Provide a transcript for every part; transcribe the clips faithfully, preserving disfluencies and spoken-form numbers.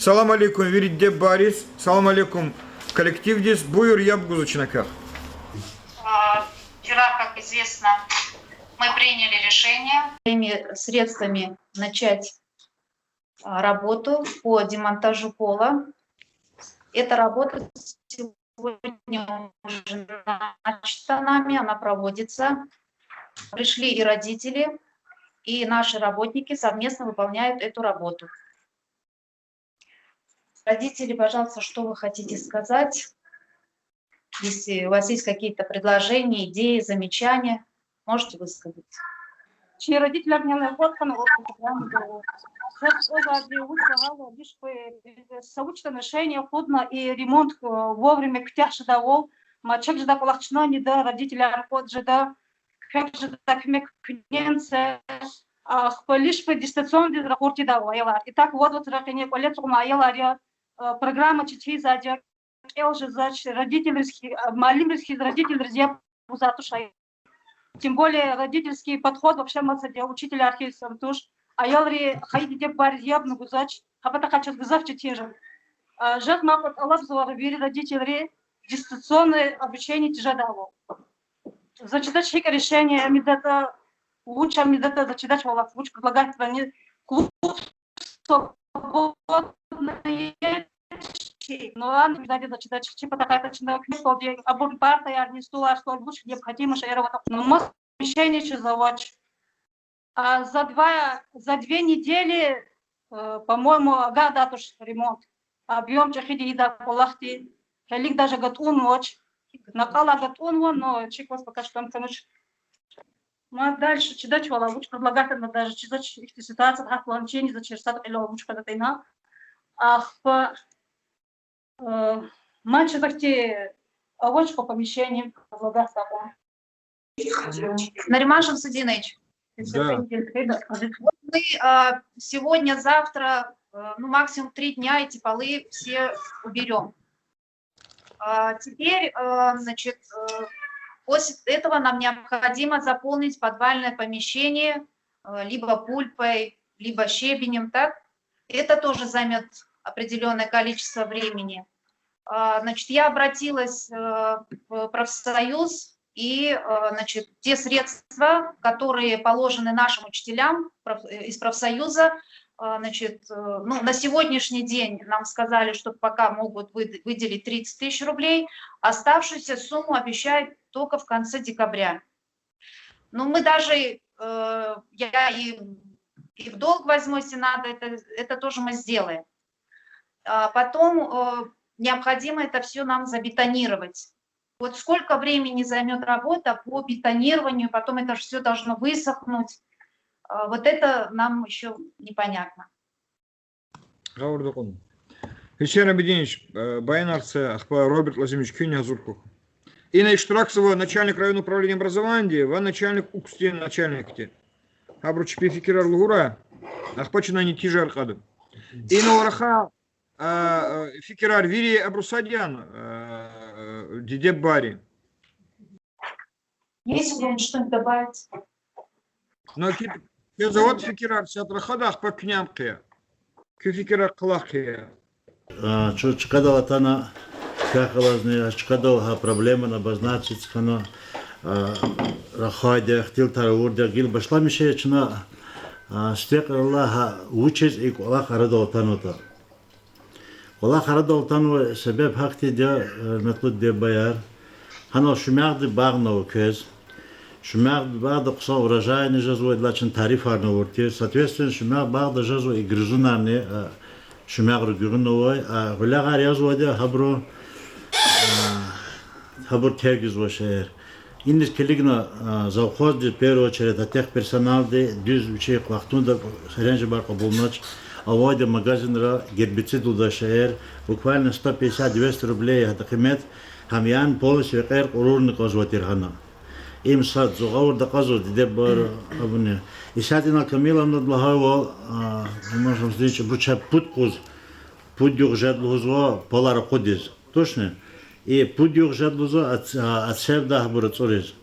Салам алейкум вири диде-бубайриз, салам алейкум коллективдиз. Буюр, яб гуз чна квехъ. А, вчера, как известно, мы приняли решение. Своими средствами начать, а, работу по демонтажу пола. Эта работа сегодня уже начата нами, она проводится. Пришли и родители, и наши работники совместно выполняют эту работу. Родители, пожалуйста, что вы хотите сказать? Если у вас есть какие-то предложения, идеи, замечания, можете высказаться. Чи родителар нелай кӀватӀ хьана, вот, программада. Сад чӀавуз вуч лагьайла, лишь бы, э, са вуч решение хъувуна и ремонт, э, вовремя куьтягь жедайвал, ма чак жедай кӀвалах чна неда, родителар кӀватӀ жеда, квехъ жеда куьмек куьне це, ахпа лишь бы дистанциондиз ракъур тийидайвал аялар. И так вот, вот, ракъини кӀвале ацукьна аялар я, э, программа четин ийизвайди я, кӀел жезвач, родительриз хьи-, э, муаллимриз хьиз, родительриз яб гузвай туш ая. Тем более родительский подход вообще мацадя, учителар хьиз ам туш. Аялри хайи диде-бубайриз яб гузвач, гьа патахъай чаз гзаф четин жезва. Э, жагъ ман кьван тӀалабзава вири родительри, дистанционное обучение тежедайвал. За чидач гьикӀ решение ам ийидатӀа, вуч ам ийидатӀа, за чидач валлагь, вуч предлагать авани, клуб свободное чи, ну ладно, ам ийидатӀа, за чидач, чи патахъай чна куьмек квалди, абур партаярни, стулар, стол, вуч необходимо шейэр аватӀа, ну маса помещение чиз авач. А за два, за две недели, э, по-моему, агакьдай туш ремонт. Объём чӀехиди ийидай кӀвалахди, гьелелиг даже гатӀунвач. Накьалай гатӀунва, но чекваз пока что там хьанвач. Ма дальше чидач валлагь, вуч предлагать авани, даже чидач ихьтин ситуацияда гьахьтин, чини за чир сад кьилел вуч хведатӀа ина. Ахпа, э, ман чиз ахьтин авач по помещениям предлагать авун. Нариман Шамсудинович. Да. Вот мы, а, сегодня, завтра, э, ну, максимум три дня эти полы все уберём. А, теперь, э, значит, э, после этого нам необходимо заполнить подвальное помещение, э, либо пульпой, либо щебенем, так? Это тоже займёт определённое количество времени. А, значит, я обратилась, э, в профсоюз, и, э, значит, те средства, которые положены нашим учителям проф-, э, из профсоюза, э, значит, э, ну, на сегодняшний день нам сказали, что пока могут выд-, выделить тридцать тысяч рублей, оставшуюся сумму обещают только в конце декабря. Но мы даже, э, я и, и в долг возьму, если надо, это, это тоже мы сделаем. А потом, э, необходимо это всё нам забетонировать. Вот сколько времени займёт работа по бетонированию, потом это всё должно высохнуть. А, вот это нам ещё непонятно. Гъавурда кьуна. Гьуьсейн Абидинович, э, Баянарца, ахпа Роберт Лазимович, куьн гьазур хьухь. Ина иштиракзава начальник районного управления образованиеди ва начальник УКС-дин начальникди. Гьабуру чпин фикирар лугьурай, ахпа чна нетижаяр кьада. Ина рахай, а, а, фикирар вири абуру сад яни, а, а, диде-бубайри? Есть у кого что-нибудь добавить? Ну, куь, квез аватӀа фикирар, сад рахада, ахпа куьне ам хъия. Куь фикирар хълагь хъия. А, чун чкадал атана, квехъ галазни, а чкадал гьа проблемани обозначить хьана, а, рахайди, ихтилатар авурди, гила башламишай чна, а, сифте кьилелай гьа вучиз и кӀвалах арадал атанватӀа. КӀвалах арадал атанвай себеб гьахьтинди я, гьуьрметлу диде-бубаяр. Гьанал шуьмягъди багънава квез. Шуьмягъди багъда хъсан урожайни жезва, идалай чна тарифарни авур тир. Соответственно, шуьмягъ багъда жезва и грызунарни, а, шуьмягърай гуьгъуьнавай, а, гъуьлягъар язвайди я гьабуру, а, гьабур тергзавай шейэр. Иниз килигна, а, завхоздиз, в первую очередь, а техперсоналди дуьз вичин кӀвалах авуна серенжемар кьабулнач, авайди магазинра гербицид лугьудай шейэр, буквально сто пятьдесят, двести рублей гьадан къимет, гьам яни полностью векьер кьурурни кӀанзавай тир гьана. Им сад, зун гъавурда акьазва диде-бубайри абуруни. Исятда инал Камиловнада лагьайвал, а, Нариман Шамсудинович, ибуру чна пуд къуз, пуд югъ жеда лугьузва полар акъудиз. Тушни? И пуд югъ жеда лугьузва, а ц-, а, а цебда гьабур ацӀуриз.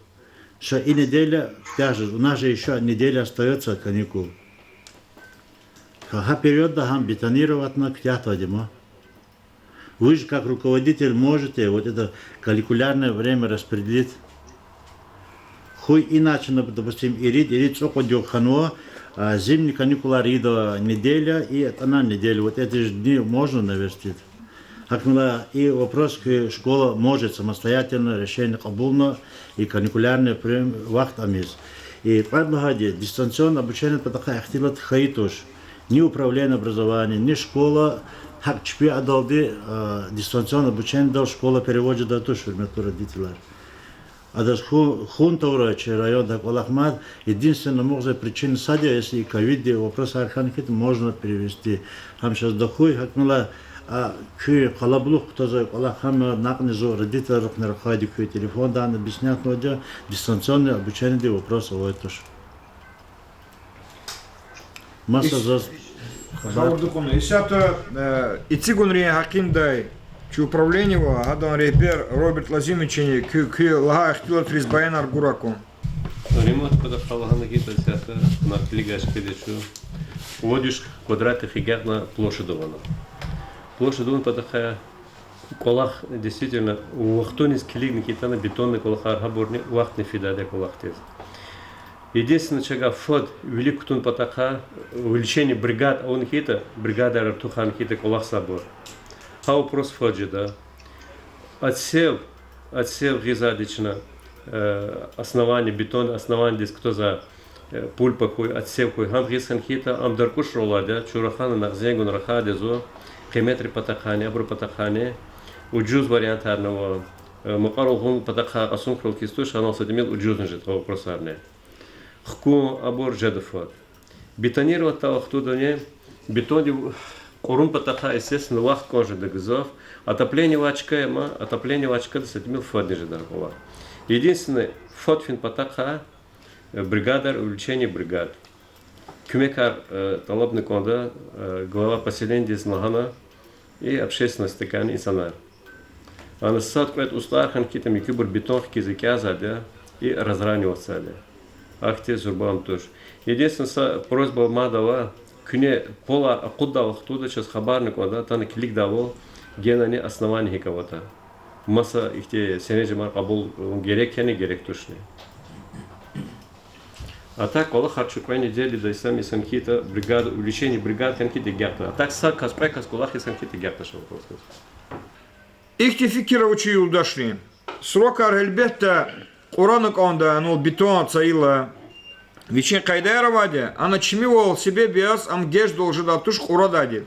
Ша и неделя куьтягь жез, у нас же ещё неделя остаётся каникул. Гьа периодда гьам бетонировать авуна куьтягьдайди я ман. Вы же как руководитель можете вот это каникулярное время распределить? Хьуй иначе, нап-, допустим, ирид, ирид цӀукьуд югъ хьанва, а, зимний каникулар ийида неделя и атӀана неделя. Вот эти же дни можно наверстить? Гьакмила и вопрос, куь школа может самостоятельно решение кьабулна и каникулярный прем-, вахт амаз. И кьвед лагьайди, дистанционное обучение патахъай ихтилат хьайи туш. Ни управление образования, ни школа гьакӀ чпи адалди, а, дистанционное обучениедал школа переводить жедай туш, гьуьрметлу родителар. Адаз хьун, хьун тавурай чи районда кӀвалах мад. Единственное, амукьзавай причина сад я, если и ковиддин вопросар хьана хьайитӀа, можно перевести. Гьам чаз тахьуй, гьакмила, а, куь къалабулух кутазвай кӀвалах, гьам накьни зун родителрихъни рахайди я, куь телефонда объяснять авурди я, дистанционное обучениедин вопрос авай туш. Маса заз хабар. Исятда, э, эцигунрин гьакъиндай чи управление ва гьадан регьбер Роберт Лазимовични куь, куь лагьай ихтилатриз баянар гурай кван. Ремонт патахъай лагьана хьайитӀа, исятда на килигачкиди чу вад виш квадратный хигятна площадь авуна. Площадь авун патахъай кӀвалах действительно вахтуниз килигна хьайитӀани, бетонный кӀвалахар гьабурни вахтни фидайди я кӀвалахдиз. Единственное, чавай фад вилик кутун патахъай, увеличение бригад авуна хьайитӀа, бригадайрал тухвана хьайитӀа кӀвалахзавайбур. Гьа вопрос фад жеда. Отсев, отсев гъизвайди чна, э, основание, бетон основаниедиз кутазвай, э, пульпа хьуй, отсев хьуй, гьам гъиз хьана хьайитӀа, ам даркӀушрал алайди я, чун рахана, нагъзенгун рахайди я зун, къиметрин патахъайни, абурун патахъайни, ужуз вариантарни ава, э, мукьварал гъун патахъай кьасум хьурал хьиз туш, анал са тӀимил ужузни жеда гьа вопросарни. Хкун абур жеда фад. Бетонировать авай вахтундани бетонди кьурун патахъай, естественно, вахт кӀан жеда гзаф. Отопление авай чка я ман, отопление авай чкада са тӀимил фадни жеда кӀвалах. Единственное, фад фин патахъай, э, бригадайра, увеличение бригад. Куьмекар, э, тӀалабна кӀанда, э, глава поселениедиз лагьана, и общественностдикайни инсанар. Ана сад-кьвед устӀар хьана хьайитӀа, муькуьбур бетон хкиз экӀязвайди я и разравнивать ийизвайди я. Ахьтин зурба ам туш. Единственное, са просьба мад ава, куьне полар акъуддалай вахтунда чаз хабарни кӀанда, атана килигдайвал генани основание гьикӀ аватӀа. Маса ихьтин серенжемар кьабулун герек яни, герек тушни. А так кӀвалахар чун кьве неделяда исам, исам хьайитӀа, бригада, увеличение бригад хьана хьайитӀа, агакьна. А так са кас, кьве кас кӀвалах исам хьайитӀа, агакьна ша вопрос. Ихьтин фикир ава чи юлдашрин. Срокар гьелбетда кьурана кӀанда, анал бетон цайила. Вичин къайдаяр авайди я, ана чимивал себеб яз ам геж должедай туш кьурадайди.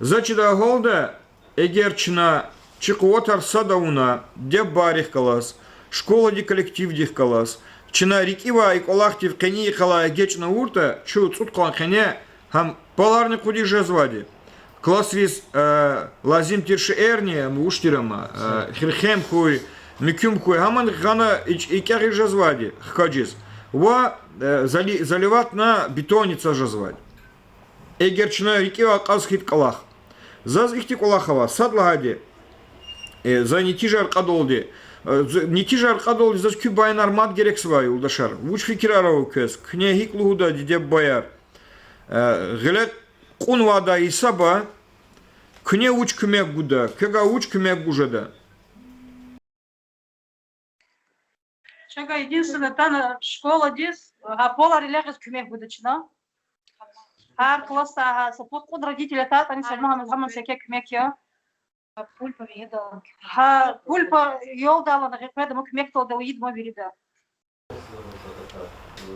За чидай гьалда, эгер чна чи къуватар сад авуна, диде-бубайрихъ галаз, школадин коллективдихъ галаз, чна рикӀивай и кӀвалахдив къенин йикъалай эгечӀна авуртӀа, чун цӀуд къван къене гьам поларни акъудиз жезвайди. Классриз, э, лазим тир шейэрни, ам вуч тир ама, э, хирхем хьуй, муькуьм хьуй, гьамани гъана ич-, икӀягъиз жезвайди хкажиз. Ва, э, зали-, заливатьна бетонница жезвайди. Эгер чна рикӀивай кьаз хьайитӀа кӀвалах. Заз ихьтин кӀвалах ава, сад лагьайди, э, за нетижаяр кьадалди, э, з-, нетижаяр кьадалди заз куь баянар мад герекзавай, юлдашар. Вуч фикирар ава квез? Куьне гьикӀ лугьуда диде-бубаяр? Э, гъиле кьунвайдай гьисаба, куьне вуч куьмек гуда, квевай вуч куьмек гуз жеда? Чна единственное, тан школадиз, гьа, полар элягъиз куьмек гуда чна. Гьар классдай гьа са пуд-кьуд родитель атайтӀани, са гьам, гьам, гьам секе куьмек я. Гьа, пульпа ялдалана гъиле кьведама куьмекдалди ийидма вирида.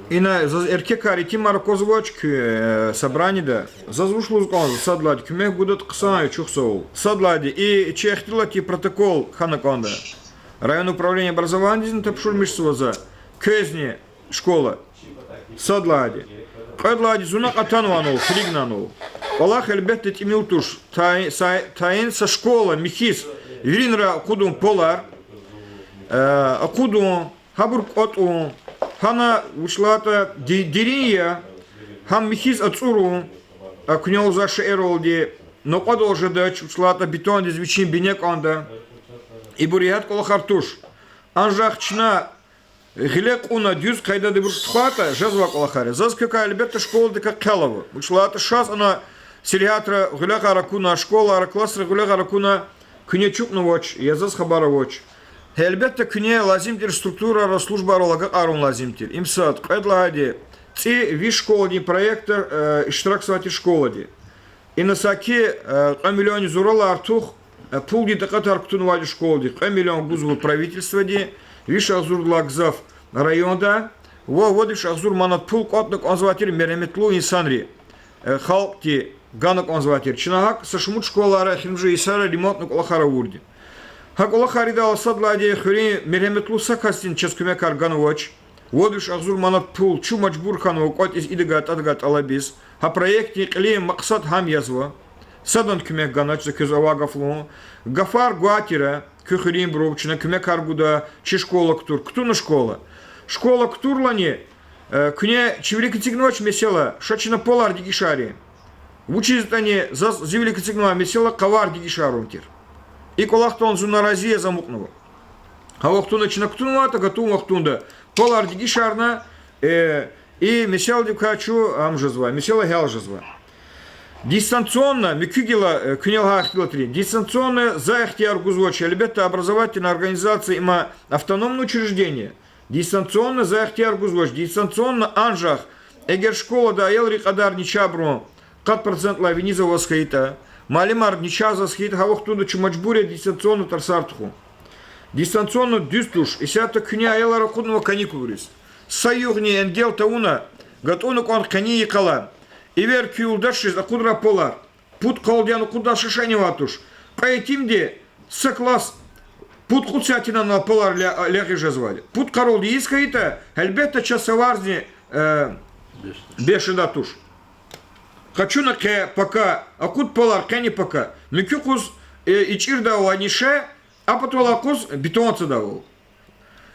Ина заз эркекар итимар аквазвач куь, э, собраниеда. Заз вуч лугьуз кӀанзава, сад лагьайди, куьмек гудатӀа хъсан я, чухсагъул. Сад лагьайди, и чи ихтилатдин протокол хьана кӀанда. Район управление образованиедизни тапшурмишзава за, квезни школа. Сад лагьайди. Кьвед лагьайди, зун акъатанва анал, килигна анал. КӀвалах гьелбетда тӀимил туш. Тайин са, тайин са школа михьиз, виринра акъудун полар, э, акъудун, гьабур кӀватӀун, гьана вуч лагьайтӀа ди-, дерин я, гьам михьиз ацӀурун, а куьне лугьузвай шейэралди, накьвадал жедач, вуч лагьайтӀа бетондиз вичин бине кӀанда. Ибур ягьад кӀвалахар туш. Анжах чна гъиле кьуна, дуьз къайдада ибур тухвайтӀа, жезвай кӀвалахар я. Заз квекай, гьелбетда, школадикай хъел ава. Вучиз лагьайтӀа шаз ана сергьятра гъуьлягъар акуна, школара, классра гъуьлягъар акуна, куьне ачухнавач, я заз хабар авач. Гьелбетда, куьне лазим тир структурайрал, службайрал агакьарун лазим тир. Им сад. Кьвед лагьайди, цӀи виш школадин проектда, э, иштиракзавай тир школади. Ина саки, э, кьве миллионни зуралай артух, э, пулдин такьатар кутунвайди школади. Кьве миллион гузва правительстводи, виш агъзурдалай гзаф районда, ва вад виш агъзур манат пул кӀватӀна кӀанзавай тир мергьяметлу инсанри, э, халкьди гана кӀанзавай тир. Чна гьакӀ са шумуд школайра эхиримжи йисара ремонтни кӀвалахар авурди. Гьа кӀвалахар ийидайла сад лагьайди, хуьруьн мергьяметлу са касдини чаз куьмекар ганвач. Вад виш агъзур манат пул чун мажбур хьанва кӀватӀиз, идагай, тӀадагай тӀалабиз. Гьа проектдин кьилин макьсад гьам язва. Садан куьмек ганач, за квез авай гаф лугьун. Гафар гвай тир, куь хуьруьнбуру, чна куьмекар гуда, чи школа кутур. Кутуна школа. Школа кутурлани, э, куьне чи вилик эцигнавач месэла, ша чна палар дегишарин. Вучиз ятӀани заз зи вилик эцигнавай месэла къавар дегишарун тир. И кӀвалахдални зун нарази яз амукьнава. Гьа вахтунда чна кутунвайтӀа, гатун вахтунда палар дегишарна, э, и месэладикай чун ам жезвай, месэла гьял жезва. Дистанционно, муькуь гила, э, куьне лагьай ихтилатрин. Дистанционно за ихтияр гузвач, гьелбетда, образовательная организация има автономное учреждение. Дистанционно за ихтияр гузвач, дистанционно анжах эгер школада аялрин кьадар начагъбурун къад процентлай виниз аваз хьайитӀа, муаллимар начагъзаз хьайитӀа, гьа вахтунда чун мажбур я дистанционно тарсар тухун. Дистанционно дуьз туш, исятда куьне аялар акъуднава каникулриз. Са югъни энгел тавуна, гатӀунна кӀанда къенин йикъалай. Эвер куь юлдашриз акъудрай палар. Пуд къаралди яна акъуддай ша шейни авай туш. Кьве итимди са класс пуд-кьуд сятинана палар ле-, легъви жезвайди. Пуд къаралди ийиз хьайитӀа, гьелбетда, чаз са варзни, э, бес жедай туш. Къачуна къе пака, акъуд палар къени пака. Муькуь юкъуз, э, ичӀирдайвал ниша, а патал акъуз бетон цадайвал.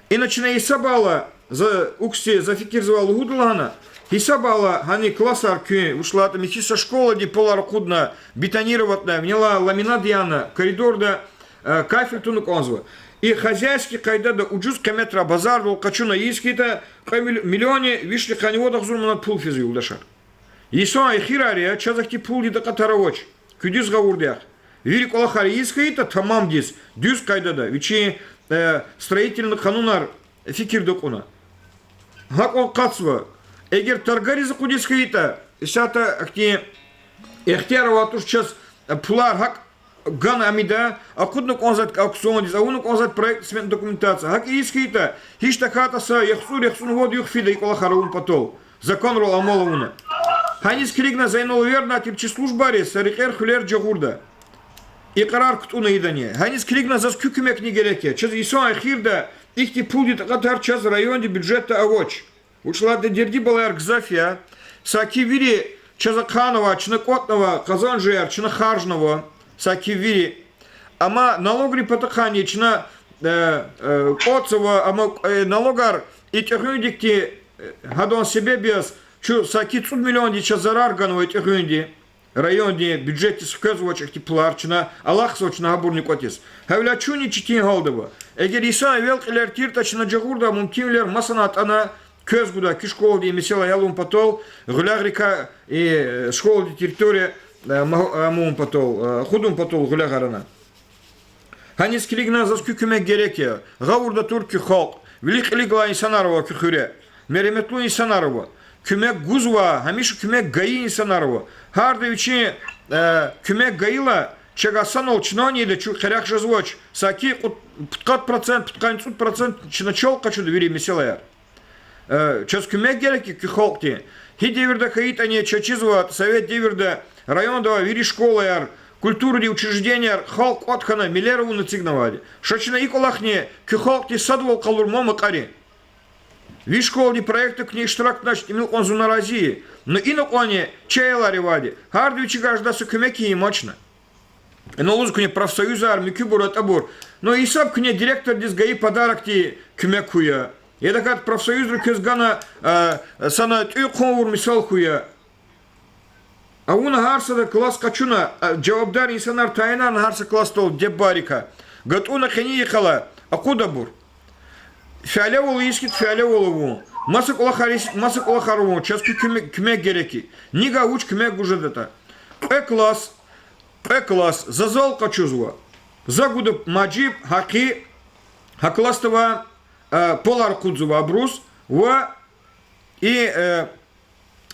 Ина чна гьисабайла, за, укси, за фикирзавай лугьуда лагьана, гьисабайла гьана классар куьн, вуч лагьайтӀа михьи са школадин палар акъудна, бетонироватьна, винелай ламинат яна, коридорда, э, кафель туна кӀанзава. И хозяйский къайдада ужуз къиметрай базардал къачуна ийиз хьайитӀа, кьве мил-, миллионни вишни къанни вад агъзур манат пул физва, юлдашар. Йисан эхирар я, чаз ахьтин пулдин такьатар авач. Куьдиз гъавурда яхъ. Вири кӀвалахар ийиз хьайитӀа тамамдиз, дуьз къайдада, вичин, э, строительный къанунар фикирда кьуна. ГьакӀ акъатзава. Эгер таргариз акъудиз хьайитӀа, исятда ахьтин ихтияр авай туш чаз, э, пулар гьакӀ гана амида, акъудна кӀанзавайди аукцион-, аукциондиз, авуна кӀанзавайди проектно-сметная документация. ГьакӀ ийиз хьайитӀа, гьич тахьайтӀа са яхцӀур-яхцӀурни вад югъ фида и кӀвалахар авун патал, законрал амал авуна. Гьаниз килигна, за инал эвернай тир чи службайриз, са рекьер-хуьлер жагъурда. И къарар кутӀунна ийидани. Гьаниз килигна, заз куь куьмекни герек я. Чаз йисан эхирда ихьтин пулдин такьатар чаз райондин бюджетда авач. Вучиз лагьайтӀа дерди-балаяр гзаф я. Саки вири чаз ахъайнава, чна кӀватӀнава, къазанжаяр чна харжнава. Саки вири. Амма налогрин патахъайни чна, э, э, кӀватӀзава, амма, э, налогар и тӀегъуьндик ти, э, гьадан себеб яз чун саки цӀуд миллиондин чаз зарар ганва и тӀегъуьнди. Райондин бюджетдиз хквезвач ахьтин пулар, чна алахъзава, чна гьабурни кӀватӀиз. Гьавиляй чунни четин гьалда ава. Эгер йисан эвел кьилер тиртӀа, чна жагъурдай мумкинвилер масанай атӀана, квез гудай куь школадин месэла гьялун патал, гъуьлягърикай, э, школадин территория, э, ма-, амун патал, э, худун патал гъуьлягъарана. Гьаниз килигна, заз куь куьмек герек я. Гъавурда тур куь халкь. Вилик-кьилик галай инсанар ава куь хуьре. Мергьяметлу инсанар ава. Куьмек гузвай, гьамиша куьмек гайи инсанар ава. Гьарда вичин, э, куьмек гайила, чавай санал чнани ийида, чун къерех жезвач. Саки кьуд-, пудкъад процент, пудкъанни цӀуд процент чна чал къачуда вири месэлаяр. Э, чаз куьмек герек я куь халкьдин. Гьи девирда хьайитӀани чаз чизвай, совет девирда районда авай вири школаяр, культурадин учреждениеяр халкь кӀватӀ хьана, милер авуна эцигнавайди. Ша чна и кӀвалахни куь халкьдиз садвал къалур ман макьарин. Ви школадин проектда куьне иштиракнач, тӀимил кьван зун нарази я. Ну, ина кьванни чи аялар авайди. Гьарда вичикай жедай са куьмек ийимач чна. Ина лугьуз куьне профсоюзар, муькуьбур, атӀабур. Ну, гьисаб куьне директордиз гайи подарокди куьмек хьуй я. Я тахьайтӀа профсоюзра квез гана, а, сана тӀуьн-хъун авур мисал хьуй я. Авуна гьар сада класс къачуна, а, жавабдар инсанар тайинарна гьар са классдал деббарикай. ГатӀунна къенин йикъалай, акъуд абур. Фялевал ийиз хьи, фялевал авун. Маса кӀвалахар ийиз хьи, маса кӀвалахар авун. Чаз куь куьме-, куьмек герек я. Ни гьа вуч куьмек гуз жедатӀа. Кьве класс, кьве класс, за зал къачузва. За гуда мажиб, гьакъи, гьа классда ва, э, полар акъудзава абуруз, ва и, э,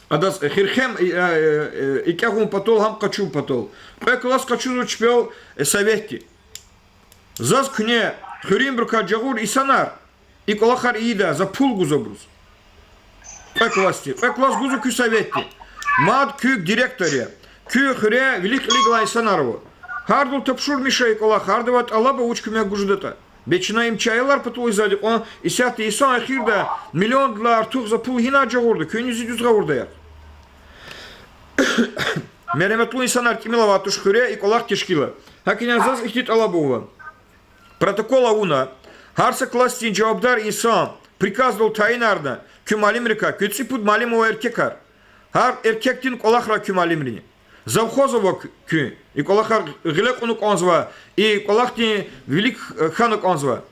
адаз хирхем, э, э, э, икӀ авун патал, гьам къачун патал. Кьве класс къачузва чпел, э, советди. Заз куьне хуьруьнбурукай жагъур инсанар, и кӀвалахар ийида, за пул гузва абуруз. Кьве классди. Кьве класс гузва куь советди. Мад куь директор я. Куь хуьре вилик-кьилик галай инсанар ава. Гьардал тапшур, Миша, и кӀвалах, гьардавай тӀалаб ава, вуч куьмек гуз жедатӀа. Бес чна им чи аялар патал ийизвайди кьван, исятда инсан эхирда миллиондилай артух за пул гьинай жагъурда, куьн зи дуьз гъавурда я. Мерематлу инсанар тӀимил авай туш хуьре и кӀвалах тешкила. ГьакӀ ина заз ихьтин тӀалаб ава. Протокол авуна, гьар са классдин жавабдар инсан приказдал тайинарна, куь муаллимрикай, куь цӀипуд муаллим ава эркекар. Гьар эркекдин кӀвалахрай куь муаллимрини. Завхоз ава куь-, куьн, и кӀвалахар гъиле кьуна кӀанзава, и кӀвалахдин вилик, э, хьана кӀанзава.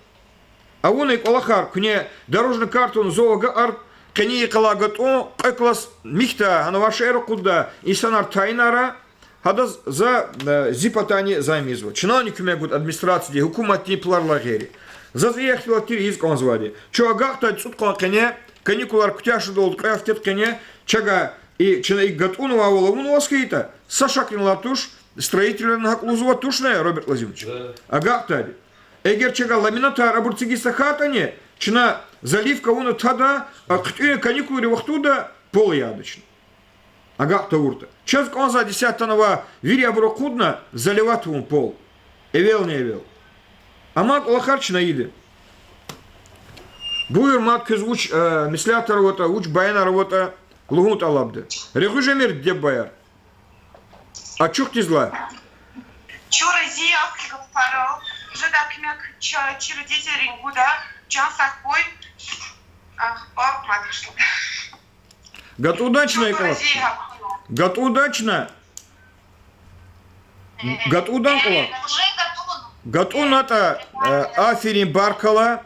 Авуна и кӀвалахар, куьне дорожный карта авуна, зав агакьар, къени йикъалай гатӀун, кьве класс михьда, гьана авай шейэр акъудда, инсанар тайинара, гьадаз за, э, зи патани займ ийизва. Чнани куьмек гуда администрацияди, гьукуматдин пуларилай гъейри. Заз и ихтилат тир ийиз кӀанзавайди. Чун агакьдайди цӀуд къван къене, каникулар куьтягь шадалди кьве гьафтед къене, чага и, чна и гатӀунвайвал авунваз хьайитӀа, са шакни алай туш, строительрини гьакӀ лугьузва тушни, Роберт Владимирович? Агакьдайди. Эгер чага ламинатар абур эцигиз тахьайтӀани, чна заливка авуна тада, а хъуьтӀуьн каникулрин вахтунда пол яда чна. Агакь тавуртӀа. Чаз кӀанзавайди исятда ава, вири абур акъудна, заливать авун пол. Эвелни эвел. Амай кӀвалахар чна ийида. Буюр, мад квез вуч, э, меслятар аватӀа, вуч баянар аватӀа лугьун тӀалабда. Регъуь жемир, диде-бубаяр. Ачухдиз лагь. Чун рази я куь гафарал, жедай куьмек чи, чи родителрин гуда, чан сагъ хьуй. Ахпа мад гуш. ГатӀунда чна и кӀвалах? ГатӀунда чна? ГатӀунда кӀвалах? ГатӀунатӀа, э, аферин, баркалла.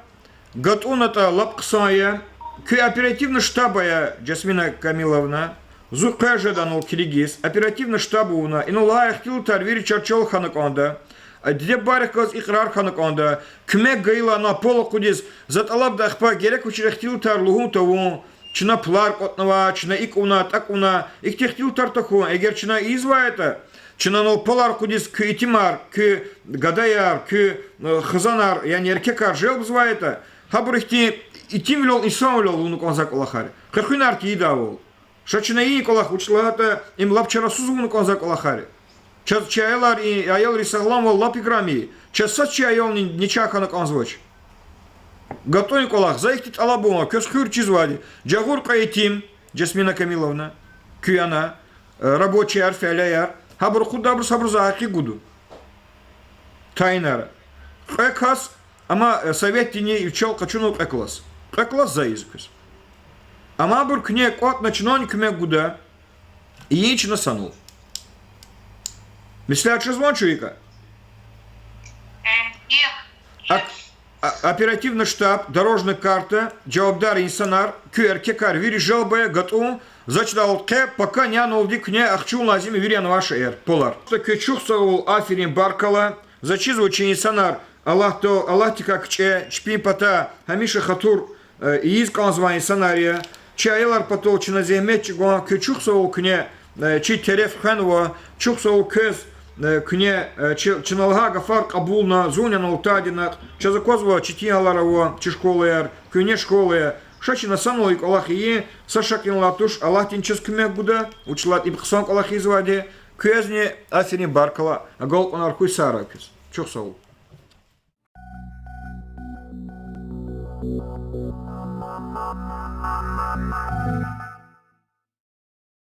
ГатӀунатӀа, лап хъсан я. Куь оперативный штаб ая, Жасмина Камиловна. Зун къвез жеда анал килигиз. Оперативный штаб авуна, инал лагьай ихтилатар вири чарчел хьана кӀанда. Диде-бубайрихъ галаз икьрар хьана кӀанда. Куьмек гайила ана пол акъудиз, за тӀалабда ахпа герек авачир ихтилатар лугьун тавун. Чна пулар кӀватӀнава, чна икӀ авуна, тӀакӀ авуна, ихьтин ихтилатар тахьун. Эгер чна ийизвайтӀа, чна анал пулар акъудиз куь итимар, куь гадаяр, куь, э, хизанар, яни эркекар желбзавайтӀа, гьабур ихьтин итимвилел, инсанвилел авуна кӀанзавай кӀвалахар я. Къекъуьнар тийидайвал. Ша чна и кӀвалах, вучиз лагьайтӀа им лап чарасуз авуна кӀанзавай кӀвалахар я. Чаз чи аялар, и аялрин сагъламвал лап играми я. Чаз сад чи аялни начагъ хьана кӀанзавач. ГатӀун и кӀвалах, за ихьтин тӀалабун ава, квез хуьр чизвайди. Жагъур кьве итим, Жасмина Камиловна, куьн ана, э, рабочияр, фялеяр. Гьабур акъудда, абуруз, абуруз гьакъи гуда. Тайинара. Кьве кас, амма, э, советдини вичел къачунва кьве класс. Кьве класс за ийизва квез. Амма абур куьне кӀватӀна, чнани куьмек гуда. Ийин чна санал. Меслят жезвани чун икӀа? Э, и, а, оперативный штаб, дорожный карта, жавабдар инсанар, куь эркекар, вири желб ая, гатӀун, за чидалди къе, пока няналди куьне ахчун лазим я вири анвай шейэр, пулар. Квез чухсагъул, аферин, баркалла. За чизва чи инсанар Аллагьдал, Аллагьдикай кичӀе, чпин патай гьамиша хатур, э, ийиз кӀанзавай инсанар я. Чи аялар патал чна зегьмет чӀугун, квез чухсагъул куьне, э, чи тереф хвенва, чухсагъул квез, э, куьне, э, чи, чна лагьай гафар кьабулна, зунни анал атайди накь, чаз аквазва четин гьалар ава, чи школаяр, куьне школа я. Ша чна санал и кӀвалах ийин, са шакни алай туш, Аллагьдини чаз куьмек гуда, вучиз лагьайтӀа им хъсан кӀвалах ийизвайди. Квезни аферин, баркалла, агалкьунар хьуй сагърай квез. Чухсагъул.